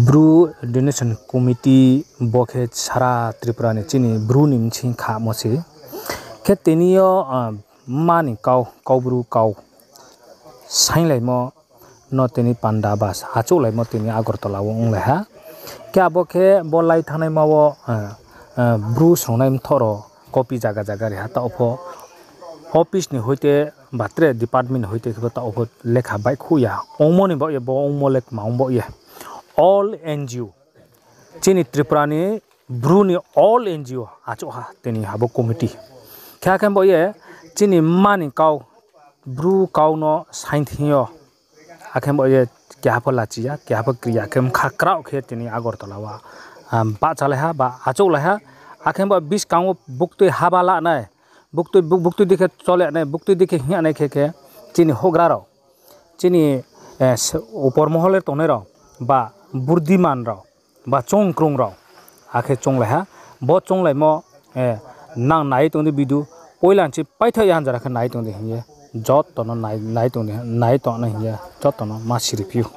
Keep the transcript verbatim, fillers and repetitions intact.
Bru Donation Committee bo khe sara Tripura ni chini Bru ni bsing khamo se. Khe tini yo, ah, mma ni kau, Kaubru kau sainglaimo no tini panda ba achouhlaimo tini Agartala wo onglai ha. Khe abo khe bo lai thanngnaima wo, ah, ah, Bru songnai mthoh rao copy zaga zaga ri ha, taoh pho office ni hoite ba tre department ni hoite khe bo taoh pho lekha baihkhouh ya. Ongmo ni baoh ye bo ongmo le kma ong baoh ye. All N G O. Chini Tripura ni Bru ni all N G O achouh ha tini abo committee. Khe akhe baoh ye chini mma ni kau, Bru kau no saing thing yo. Akhe baoh ye keha pho lachi ya, keha pho kri ya, khe mkha kraoh khe tini Agartala wo, ah, bahchalai ha, ba achouhlai ha. Akhe bo buskang wo buktui haba la nai, buktui, bu-, buktui dei khe chole nai, buktui dei khe hing ya nai khe khe chini houhgra rao, chini, eh, s-, upor mohol le tongnai rao, ba burdiman rao, ba choungkrung rao, akhe chounglai ha. Bo chounglaimo, eh, nang nai tong di video, poila nchi paithaoh ya hanjara khe nai tong di hing ye, joto no nai, nai tong di, nai tong nai hing ye, joto no ma siri phi ou.